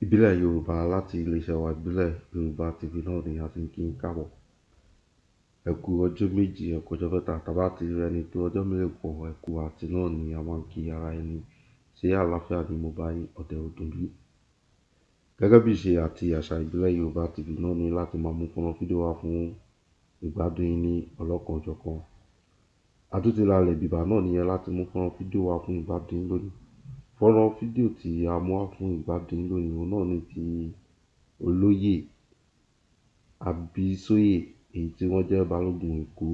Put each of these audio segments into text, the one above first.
Ìbílẹ̀ Yorùbá láti iléeṣẹ́ wa Ìbílẹ̀ Yorùbá TV náà ni a ti ń kí n káàbọ̀. Ẹ kú ọjọ́ méjì, ẹ kú ọjọ́ mẹ́ta, tá bá ti rí ẹni tó ọjọ́ mélòó kan, ẹ kú àti náà ni a máa ń kí ara ẹni. Ṣé àlàáfíà ni mo bá yín, ọ̀dẹ̀ ò dùn bí? Gẹ́gẹ́ bí ìṣe àti àṣà Ìbílẹ̀ Yorùbá TV náà ni láti máa mú fọ́nrán fídíò wá fún ìgbádùn yín ní ọlọ́kan-ò-jọ̀kan. A tún ti lalẹ̀ bìbà náà nìyẹn láti mú fọ́nrán fídíò wá fún ìgbádùn yín lónìí. Fọ́nrán fídíò tí a mú wá fún ìgbádùn yín lónìí, òun náà ni ti Olóyè Abísóyè, èyí tí wọ́n jẹ́ Balógun Èkó.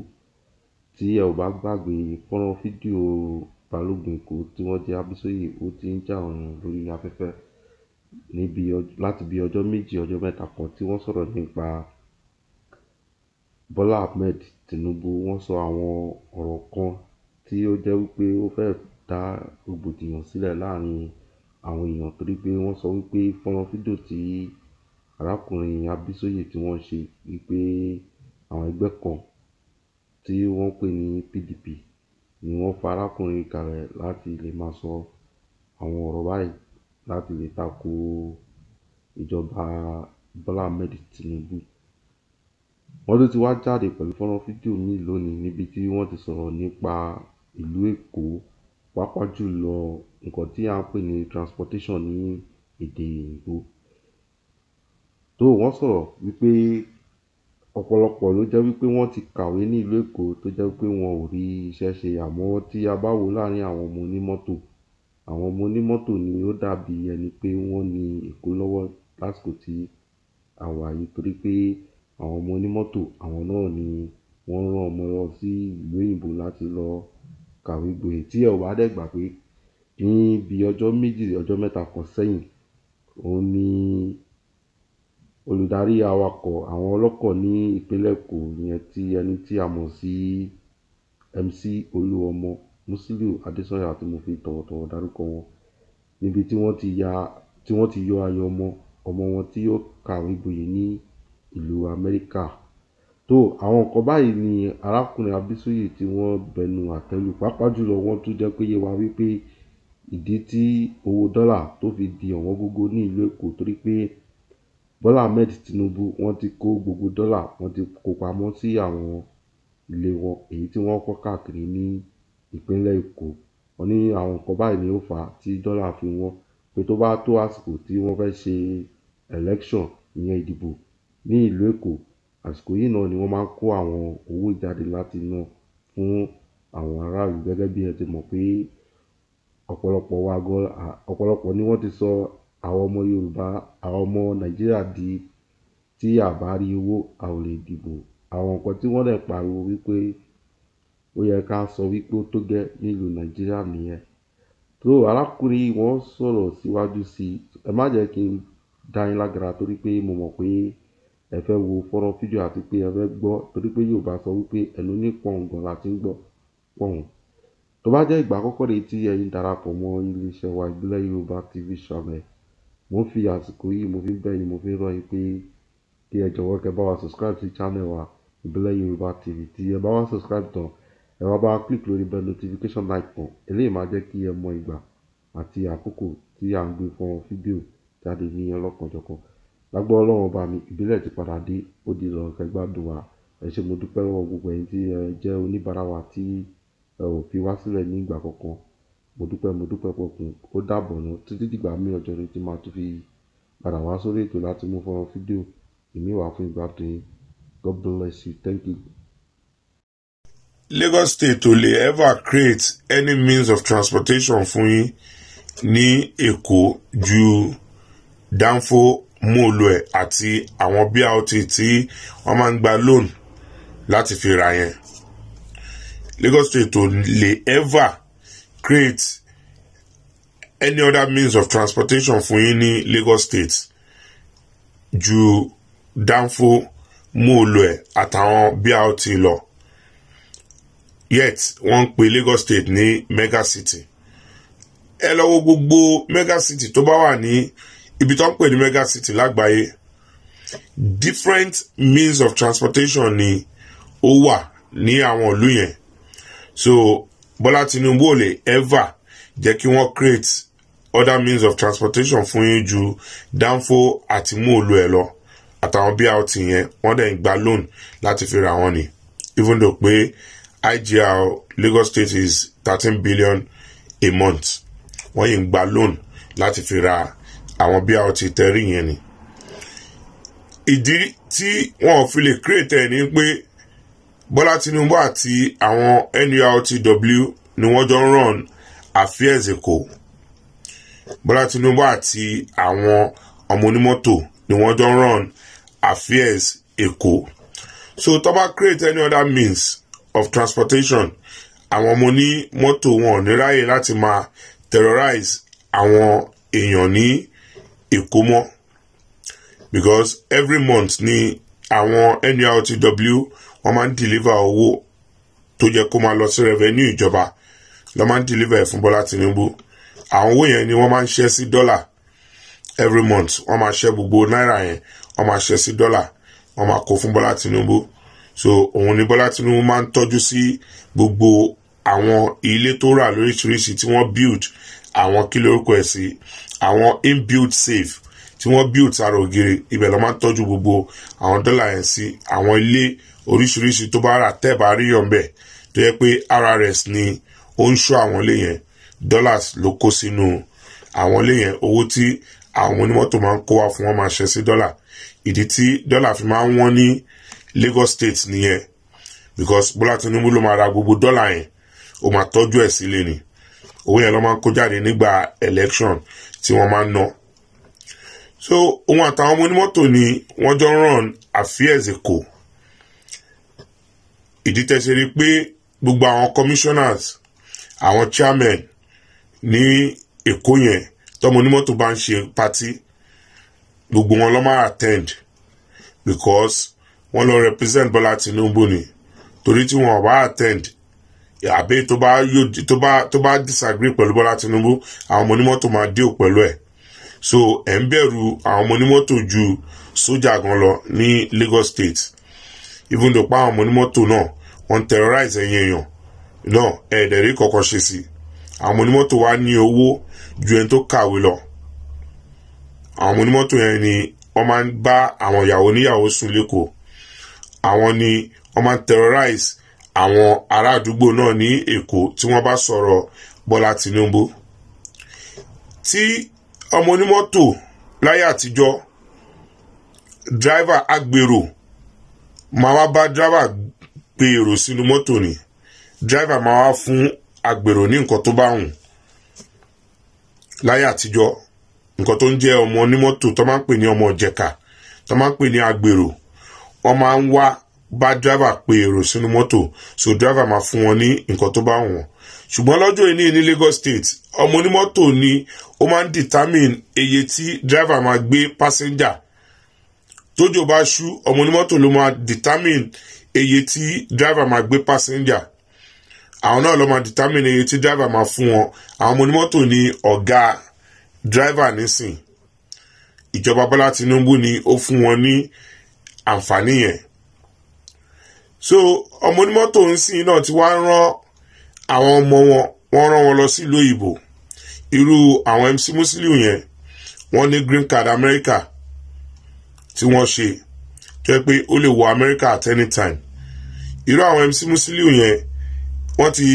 Tí ẹ ò bá gbàgbé, fọ́nrán fídíò Balógun Èkó tí wọ́n jẹ́ Abísóyè, ó ti ń jà rànyìn lórí afẹ́fẹ́ níbi láti bí ọjọ́ méjì, ọjọ́ mẹ́ta kan tí wọ́n sọ̀rọ̀ nípa Bọ́lá Ahmed Tinubu. Wọ́n sọ àwọn ọ̀rọ̀ kan tí ó jẹ́ wípé ó fẹ́ dá rògbòdìyàn sílẹ̀ láàrin àwọn èèyàn, torí pé wọ́n sọ wípé fọ́nrán fídíò tí arákùnrin Abísóyè tí wọ́n ṣe, wípé àwọn ẹgbẹ́ kan tí wọ́n pè ní PDP ni wọ́n fa arákùnrin kalẹ̀ láti lè máa sọ àwọn ọ̀rọ̀ báyìí láti lè tako ìjọba Bọ́lá Ahmed Tinubu. Wọ́n tún ti wá jáde pẹ̀lú fọ́nrán fídíò míì lónìí níbi tí wọ́n ti sọ̀rọ̀ nípa ìlú Èkó, pàápàá jùlọ nǹkan tí à ń pè ní transportation ní èdè òyìnbó. Tó wọ́n sọ̀rọ̀ wípé ọ̀pọ̀lọpọ̀ ló jẹ́ wípé wọ́n ti kàwé ní ìlú Èkó tó jẹ́ wípé wọn ò rí iṣẹ́ ṣe, àmọ́ tí a bá wò láàrin àwọn ọmọ onímọ́tò, àwọn ọmọ onímọ́tò ni ó dàbí ẹni pé wọ́n ní Èkó lọ́wọ́ lásìkò tí a wà yìí, torí pé àwọn ọmọ onímọ́tò, àwọn náà ni wọ́n rán ọmọ lọ sí ìlú òyìnbó láti lọ kàwé gboyè. Tí ẹ ò bá dẹ̀ gbàgbé, ní bí ọjọ́ méjì, ọjọ́ mẹ́ta kan sẹ́yìn, òun ni olùdarí awakọ̀ àwọn ọlọ́kọ̀ ní ìpínlẹ̀ Èkó yẹn, tí ẹni tí a mọ̀ sí MC Olúọmọ, Musiliu Adesanya, tí mo fi tọ̀wọ̀tọ̀wọ̀ dárúkọ wọn, níbi tí wọ́n ti ya, tí wọ́n ti yọ ayọ̀ ọmọ ọmọ wọn tí ó kàwé gboyè ní ìlú Amẹ́ríkà. Tó àwọn nǹkan báyìí ni arákùnrin Abísóyè tí wọ́n bẹnu àtẹ́lù, pàápàá jùlọ wọ́n tún jẹ́ pé yé wa wípé ìdí tí owó dọ́là tó fi di ọ̀wọ́n gógó ní ìlú Èkó, torí pé Bọ́lá Ahmed Tinubu wọ́n ti kó gbogbo dọ́là, wọ́n ti kó pamọ́ sí àwọn ilé wọn èyí tí wọ́n kọ́ káàkiri ní ìpínlẹ̀ Èkó. Wọ́n ní àwọn nǹkan báyìí ni ó fà á tí dọ́là fi wọ́n, pé tó bá tó àsìkò tí wọ́n fẹ́ ṣe election, ìyẹn ìdìbò ní ìlú Èkó, àsìkò yìí náà ni wọ́n máa ń kó àwọn owó jáde láti ná fún àwọn aráàlú. Gẹ́gẹ́ bí ẹ ti mọ̀ pé ọ̀pọ̀lọpọ̀ wa gan, ọ̀pọ̀lọpọ̀ ni wọ́n ti sọ àwọn ọmọ Yorùbá, àwọn ọmọ Nàìjíríà di tí a bá rí owó a ò lè dìbò. Àwọn nǹkan tí wọ́n dẹ̀ pariwo wípé ó yẹ ká sọ wípé ó tó gẹ́ nílùú Nàìjíríà nìyẹn. Tó arákùnrin yìí wọ́n sọ̀rọ̀ síwájú sí i. Ẹ má jẹ́ kí n dá yín lágara, torí pé mo mọ̀ pé ẹ fẹ́ wo fọ́nrán fídíò àti pé ẹ fẹ́ gbọ́, torí pé Yorùbá sọ wípé ẹnu ní pọ̀n gan la ti ń gbọ́ pọ̀n. Tó bá jẹ́ ìgbà àkọ́kọ́ rèé tí ẹ̀yin darapọ̀ mọ́ iléeṣẹ́ wa Ìbílẹ̀ Yorùbá TV channel, mo ń fi àsìkò yìí, mo fi ń bẹ̀ yín, mo fi ń rọ̀ yín pé kí ẹ jọ̀wọ́ kẹ́ bá wa subscribe sí channel wa Ìbílẹ̀ Yorùbá TV. Tí ẹ bá wá subscribe tán, ẹ wá bá wa click lórí bell notification icon. Eléyìí máa jẹ́ kí ẹ mọ ìgbà àti àkókò tí à ń gbé fọ́nrán fídíò jáde ní ọlọ́kan-ò-jọ̀kan. Lágbára Ọlọ́run ọba mi, ìbílẹ̀ ti padà dé, ó di dandan kẹ́ gbádùn wa. Ẹ ṣé, mo dúpẹ́ lọ́wọ́ gbogbo ẹ̀yin tí ẹ jẹ́ oníbàárà wa tí ẹ ò fi wá sílẹ̀ ní ìgbà kankan. Mo dúpẹ́, mo dúpẹ́ pọ̀kun. Ó dàbọ̀ náà títí dìgbà míì, ọjọ́ rere tí máa tún fi padà wá sórí ètò láti mú fọ́nrán fídíò ìmíì wá fún ìgbádùn yín. God bless you. Thank you. Lagos State ò lè ever create any means of transportation fún yín ní Èkó ju danfo, mólùẹ̀ àti àwọn BRT tí wọ́n máa ń gba loan láti fi ra yẹn. Lagos State ò lè ever create any other means of transportation fún yín ní Lagos State ju danfo, mólùẹ̀ àtàwọn BRT lọ. Yet wọ́n ń pe Lagos State ní mega city. Ẹ lọ wo gbogbo mega city tó bá wà ní ibi tó ń pè ní mega city lágbàáyé, different means of transportation ni ó wà ní àwọn ìlú yẹn. So Bọ́lá Tinubu ò lè ever jẹ́ kí wọ́n create other means of transportation fún yín ju danfo àti móòlù ẹ̀ lọ àtàwọn BRT yẹn. Wọ́n dẹ̀ ń gba loan láti fi ra wọn ni, even though pé IGR Lagos State is 13 billion a month, wọ́n yìí ń gba loan láti fi ra àwọn BRT tẹ́rì yẹn ni. Ìdí tí wọn ò fi lè create ẹ̀ ni pé Bọ́lá Tinubu àti àwọn NURTW ni wọ́n jọ ń run affairs Èkó. Bọ́lá Tinubu àti àwọn ọmọ onímọ́tò ni wọ́n jọ ń run affairs Èkó. So tó bá create any other means of transportation, àwọn ọmọ onímọ́tò wọn ò ní ráyè láti máa terrorize àwọn èèyàn ní Èkó mọ́, because every month ni àwọn NURTW wọ́n máa ń deliver owó tó jẹ́ kó máa lọ sí revenue ìjọba lọ́ máa ń deliver ẹ̀ fún Bọ́lá Tinubu. Àwọn owó yẹn ni wọ́n máa ń ṣẹ́ sí dọ́là every month. Wọ́n máa ṣẹ́ gbogbo náírà yẹn, wọ́n máa ṣẹ́ sí dọ́là, wọ́n máa kó fún Bọ́lá Tinubu. So òun ni Bọ́lá Tinubu máa ń tọ́jú sí gbogbo àwọn ilé tó rà lóríṣiríṣi tí wọ́n build àwọn, kí lórúkọ ẹ̀ sí, àwọn inbuilt safe tí wọ́n build sára ògiri. Ibẹ̀ ló máa ń tọ́jú gbogbo àwọn dọ́là yẹn sí. Àwọn ilé oríṣiríṣi tó bá rà, tẹ́ẹ̀bà ríyàn bẹ̀ tó yẹ pé RRS ni ó ń ṣọ́ àwọn ilé yẹn, dollars ló kó sínú àwọn ilé yẹn. Owó tí àwọn onímọ́tò máa ń kó wá fún wọn máa ṣe sí dọ́là. Ìdí tí dọ́là fi máa ń wọ́n ní Lagos State nìyẹn, because Bọ́lá Tinubu ló máa ra gbogbo dọ́là yẹn, ó máa tọ́jú ẹ̀ sílé ni. Owó yẹn ló máa ń kó jáde nígbà election tí wọ́n máa ń ná. So òun àtàwọn ọmọ onímọ́tò ni wọ́n jọ ń run affairs Èkó. Ìdí tẹ́ ṣe rí pé gbogbo àwọn commissioners, àwọn chairmen ní Èkó yẹn, tọmọ onímọ́tò bá ń ṣe party, gbogbo wọn ló máa attend, because wọ́n lọ represent Bọ́lá Tinubu ni. Torí tí wọn ò bá attend, àbí tó bá disagree pẹ̀lú Bọ́lá Tinubu, àwọn ọmọ onímọ́tò máa deal pẹ̀lú ẹ̀. So ẹ̀ ń bẹ̀rù àwọn ọmọ onímọ́tò ju sójà gan lọ ní Lagos State, even though pa àwọn ọmọ onímọ́tò náà wọ́n terrorize ẹ̀yin èèyàn náà, ẹ̀ẹ́dẹ̀rí kọ̀ọ̀kan ṣe sí. Àwọn ọmọ onímọ́tò wa ní owó ju ẹni tó kàwé lọ. Àwọn ọmọ onímọ́tò yẹn ni wọ́n máa ń bá àwọn ìyàwó oníyàwó sùn lẹ́kọ̀ọ́. Àwọn ni wọ́n máa ń terrorize àwọn ará àdúgbò náà ní Èkó tí wọ́n bá sọ̀rọ̀ Bọ́lá Tinubu. Tí ọmọ onímọ́tò láyé àtijọ́, driver, agbèrò máa wá bá driver pe èrò sínú mọ́tò ni. Driver máa wá fún agbèrò ní nǹkan tó bá wùn láyé àtijọ́. Nǹkan tó ń jẹ́ ọmọ onímọ́tò tó máa ń pè ní ọmọ ìjẹ̀ka, tó máa ń pè ní agbèrò, wọ́n máa ń wá bá driver pe èrò sínú mọ́tò, so driver máa fún wọn ní nǹkan tó bá wùn. Ṣùgbọ́n lọ́jọ́ ìní ní Lagos State, ọmọ onímọ́tò ni ó máa ń determine iye tí driver máa gbé passenger. Tójò bá ṣú, ọmọ onímọ́tò ló máa determine iye tí driver máa gbé passenger. Àwọn náà ló máa determine iye tí driver máa fún wọn. Àwọn ọmọ onímọ́tò ni ọ̀gá driver nísìn. Ìjọba Bọ́lá Tinubu ni ó fún wọn ní àǹfààní yẹn. So ọmọ onímọ́tò ń sìn náà ti wá rán àwọn ọmọ wọn, wọ́n rán wọn lọ sílùú òyìnbó. Irú àwọn MC Musiliu yẹn, wọ́n ní green card America tí wọ́n ṣe, tó yẹ pé ó lè wọ America at any time. Irú àwọn MC Musiliu yẹn, wọ́n ti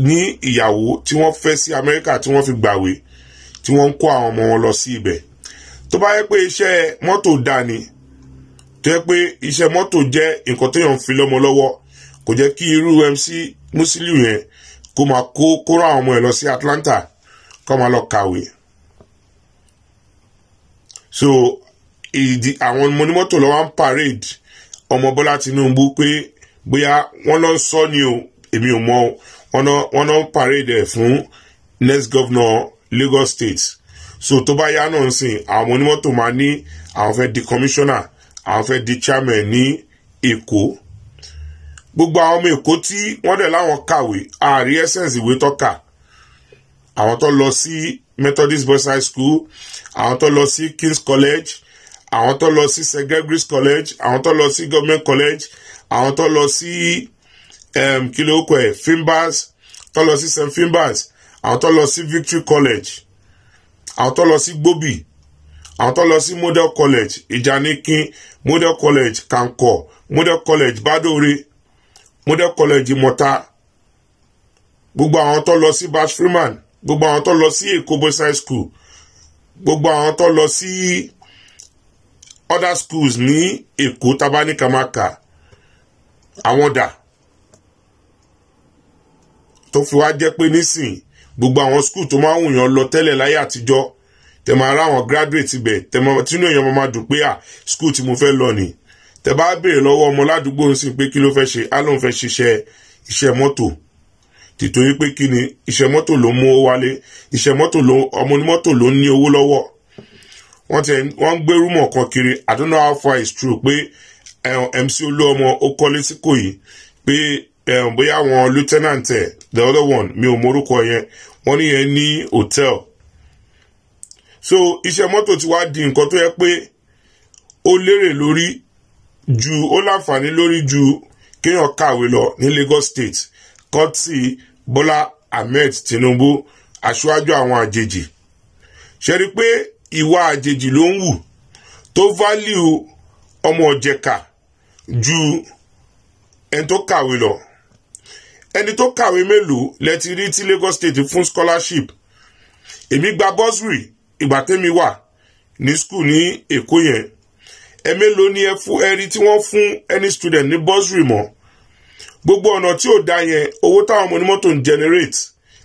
ní ìyàwó tí wọ́n fẹ́ sí America, tí wọ́n fi gbàwé, tí wọ́n ń kó àwọn ọmọ wọn lọ sí ibẹ̀. Tó bá yẹ pé iṣẹ́ mọ́tò dá ni, tó yẹ pé iṣẹ́ mọ́tò jẹ́ nǹkan téèyàn ń fi lọ́mọ lọ́wọ́, kò jẹ́ kí irú MC Musiliu yẹn kó máa kó rán àwọn ọmọ ẹ̀ lọ sí Atlanta kó máa lọ kàwé. So ìdí àwọn ọmọ onímọ́tò lọ́wọ́ ń parade ọmọ Bọ́lá Tinubu pé bóyá wọ́n lọ sọ ni o, èmi ò mọ̀. Wọ́n náà ń parade ẹ̀ fún next governor Lagos State. So tó bá yá náà ń sìn, àwọn ọmọ onímọ́tò máa ní àwọn fẹ́ di commissioner, àwọn fẹ́ di chairman ní Èkó. Gbogbo àwọn ọmọ Èkó tí wọ́n dẹ̀ láwọn kàwé, àárí essence ìwé tọ́ka. Àwọn tó lọ sí Methodist Boys High School, àwọn tó lọ sí King's College, àwọn tó lọ sí St Gregory's College, àwọn tó lọ sí Government College, àwọn tó lọ sí kí ló kọ ẹ̀, Finbarrs, tó lọ sí St Finbarrs, àwọn tó lọ sí Victory College. Àwọn tó lọ sí Gbóbì, àwọn tó lọ sí Model College Ìjànikin, Model College Kankọ, Model College Badore, Model College Ìmọ̀ta, gbogbo àwọn tó lọ sí Bash Freeman, gbogbo àwọn tó lọ sí Èkó Boys High School, gbogbo àwọn tó lọ sí other schools ní Èkó tabaníkàmáka, àwọn dà tó fi wá jẹ́ pé nísìn gbogbo àwọn school tó máa ń wùyàn lọ tẹ́lẹ̀ láyé àtijọ́, tẹ máa rá àwọn graduate ibẹ̀, tẹ máa tínú èèyàn máa dùn pé à school tí mo fẹ́ lọ ni. Tẹ bá béèrè lọ́wọ́ ọmọ ládùúgbò ń sìn pé kí ló fẹ́ ṣe, á lóun fẹ́ ṣiṣẹ́ iṣẹ́ mọ́tò, tìtorí pé kí ni iṣẹ́ mọ́tò ló mú owó wálé, iṣẹ́ mọ́tò ló, ọmọ onímọ́tò ló ní owó lọ́wọ́. Wọ́n ń gbé rúmọ̀ kan kiri, I don't know how far it's true pé MC Olúọmọ ó kọ́lé sí Ìkòyí, pé bóyá àwọn lieutenant ẹ̀, the other one mi ò mọ orúkọ yẹn, wọ́n ní yẹn ní hotel. So iṣẹ́ mọ́tò ti wá di nǹkan tó yẹ pé ó lérè lórí ju, ó láǹfààní lórí ju kéèyàn kàwé lọ ní Lagos State, kọ́tì Bọ́lá Ahmed Tinubu, aṣáájú àwọn àjèjì. Ṣe rí pé ìwà àjèjì ló ń wù tó value ọmọ ọ̀jẹ̀ka ju ẹni tó kàwé lọ. Ẹni tó kàwé mélòó lẹ ti rí tí Lagos State fún scholarship? Èmi gba bursary ìgbà tẹ́mi wà ní school ní Èkó yẹn. Ẹ mélòó ni ẹ fún ẹ rí tí wọ́n fún any student ní bursary mọ́? Gbogbo ọ̀nà tí ò da yẹn, owó táwọn ọmọ onímọ́tò ń generate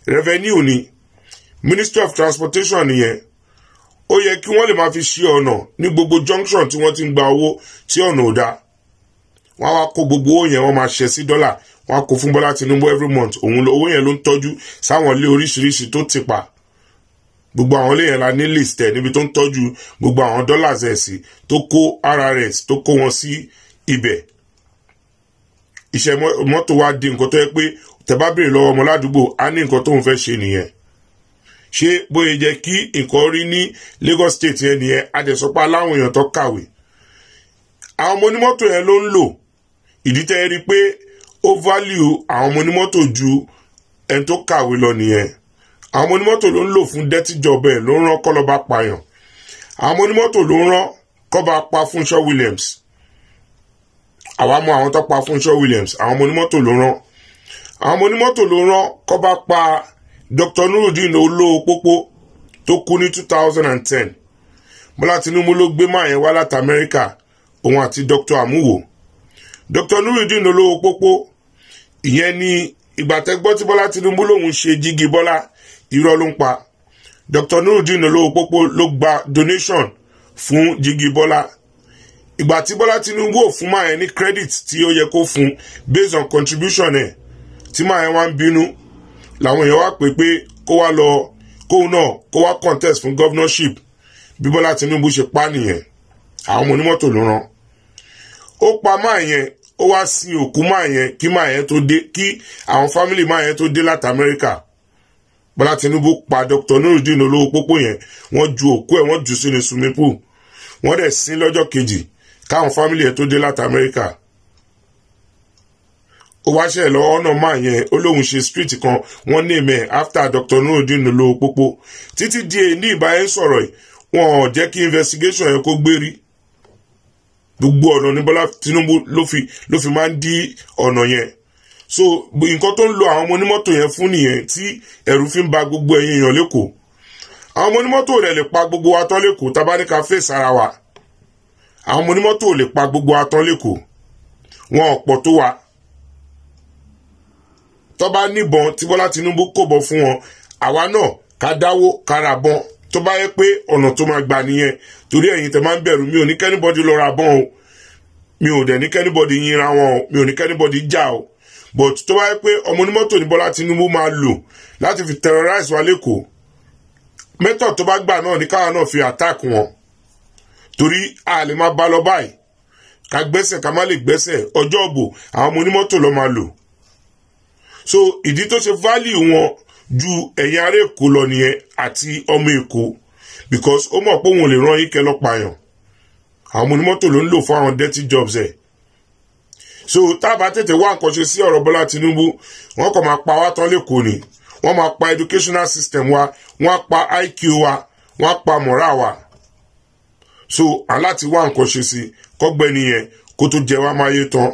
revenue ni Ministry of Transportation nìyẹn. Ó yẹ kí wọ́n lè máa fi ṣe ọ̀nà ní gbogbo junction tí wọ́n ti ń gba owó tí ọ̀nà ò da. Wọ́n á wá kó gbogbo owó yẹn, wọ́n máa ṣe sí dọ́là, wọ́n á kó fún Bọ́lá Tinubu every month. Òun owó yẹn ló ń tọ́jú sáwọn ilé oríṣiríṣi tó ti pa. Gbogbo àwọn ilé yẹn la ní list ẹ̀ níbi tó ń tọ́jú gbogbo àwọn dollars ẹ̀ sí, tó kó RRS, tó kó wọn sí ibẹ̀. Iṣẹ́ mọ́tò wa di nǹkan tó yẹ pé tẹ́ bá béèrè lọ́wọ́ ọmọ ládùúgbò, á ní nǹkan tóun fẹ́ ṣe nìyẹn. Ṣé bóyá jẹ́ kí nǹkan rí ní Lagos State yẹn nìyẹn? Adẹ̀sọ́pá láwọn èèyàn tó kàwé, àwọn ọmọ onímọ́tò yẹn ló ń lò. Ìdí tẹ́ ẹ rí pé ó value àwọn ọmọ onímọ́tò ju ẹni tó kàwé lọ nìyẹn. Àwọn ọmọ onímọ́tò ló ń lò fún dirty job ẹ̀, ló ń rán kọ́lọ́ba pààyàn. Àwọn ọmọ onímọ́tò ló ń rán kọ́ba pa Funshaw Williams. Àwa mọ àwọn tó pa Funshaw Williams. Àwọn ọmọ onímọ́tò ló rán, àwọn ọmọ onímọ́tò ló rán kọ́ba pa Dr. Nurudeen Olówó Pópó tó kú ní 2010. Bọ́lá Tinubu ló gbé máa yẹn wá láti Amẹ́ríkà, òun àti Dr. Amuwo. Dr. Nurudeen Olówó Pópó ìyẹn ní ìgbà tẹ́gbọ́ tí Bọ́lá Tinubu lòun ṣe jígi Bọ́lá, irọ́ ló ń pa. Dr. Nurudeen Olówó Pópó ló gba donation fún jígi Bọ́lá. Ìgbà tí Bọ́lá Tinubu ò fún máa yẹn ní credit tí ó yẹ kó fún based on contribution ẹ̀, tí máa yẹn wá ń bínú, làwọn èèyàn wá pè pé kó wá lọ, kóun náà kó wá contest fún governorship. Bí Bọ́lá Tinubu ṣe pa nìyẹn. Àwọn ọmọ onímọ́tò ló rán ó pa máa yẹn. Ó wá sin òkú máa yẹn kí máa yẹn tó dé, kí àwọn family máa yẹn tó dé láti Amẹ́ríkà. Bọ́lá Tinubu pa Dr. Nurudeen Olówó Pópó yẹn, wọ́n ju òkú ẹ̀, wọ́n jù sínú swimming pool, wọ́n dẹ̀ sin lọ́jọ́ kejì káwọn family ẹ̀ tó dé láti Amẹ́ríkà. Ó wá ṣe lọ ọ̀nà máa yẹn, ó lóun ṣe street kan, wọ́n name ẹ̀ after Dr. Nurudeen Olówó Pópó. Títí di ní ìbáyẹn sọ̀rọ̀ yìí, wọn ò jẹ́ kí investigation yẹn kó gbérí. Gbogbo ọ̀nà ní Bọ́lá Tinubu ló fi máa ń dí ọ̀nà yẹn. So nǹkan tó ń lo àwọn ọmọ onímọ́tò yẹn fún nìyẹn, tí ẹ̀rù fi ń ba gbogbo ẹ̀yin èèyàn lẹ́kọ̀ọ́. Àwọn ọmọ onímọ́tò rẹ̀ lè pa gbogbo wa tán lẹ́kọ̀ọ́ tá bá ní ká fèsì ara wa. Àwọn ọmọ onímọ́tò lè pa gbogbo wa tán lẹ́kọ̀ọ́, wọn ò pọ̀ tó wa. Tó bá níbọn tí Bọ́lá Tinubu kò bọ̀ fún wọn, àwa náà ká dáwó ká ra bọn, tó bá yẹ pé ọ̀nà tó máa gbà nìyẹn. Torí ẹ̀yin tẹ máa ń bẹ̀rù, mi ò ní k'anybody lọ ra bọn o, mi ò dẹ̀ ní k'anybody yinra wọn o, mi ò ní k'anybody jà o, but tó bá yẹ pé ọmọ onímọ́tò ní Bọ́lá Tinubu máa lò láti fi terrorize wa lẹ́kọ̀ọ́, method tó bá gbà náà ní káwa náà fi attack wọn, torí a lè máa bá lọ báyìí ká gbẹ́sẹ̀, ká má lè gbẹ́sẹ̀. Ọjọ́ òbò àwọn ọmọ onímọ́tò ló máa lò. So ìdí tó ṣe value wọn ju ẹ̀yin ará Èkó lọ nìyẹn àti ọmọ Èkó, because ó mọ̀ pé òun ò lè rán yín kẹ́ lọ pààyàn. Àwọn ọmọ onímọ́tò ló ń lò fún àwọn dirty jobs ẹ̀. So tá a bá tètè wá nǹkan ṣe sí ọ̀rọ̀ Bọ́lá Tinubu, wọ́n kàn máa pa wá tán lẹ́kọ̀ọ́ ni. Wọ́n máa pa educational system wa, wọ́n á pa IQ wa. Wọ́n á pa mọ̀rá wa. So aláti wá nǹkan ṣe sí kọ́gbẹ́ni yẹn kó tó jẹ wá máyé tán.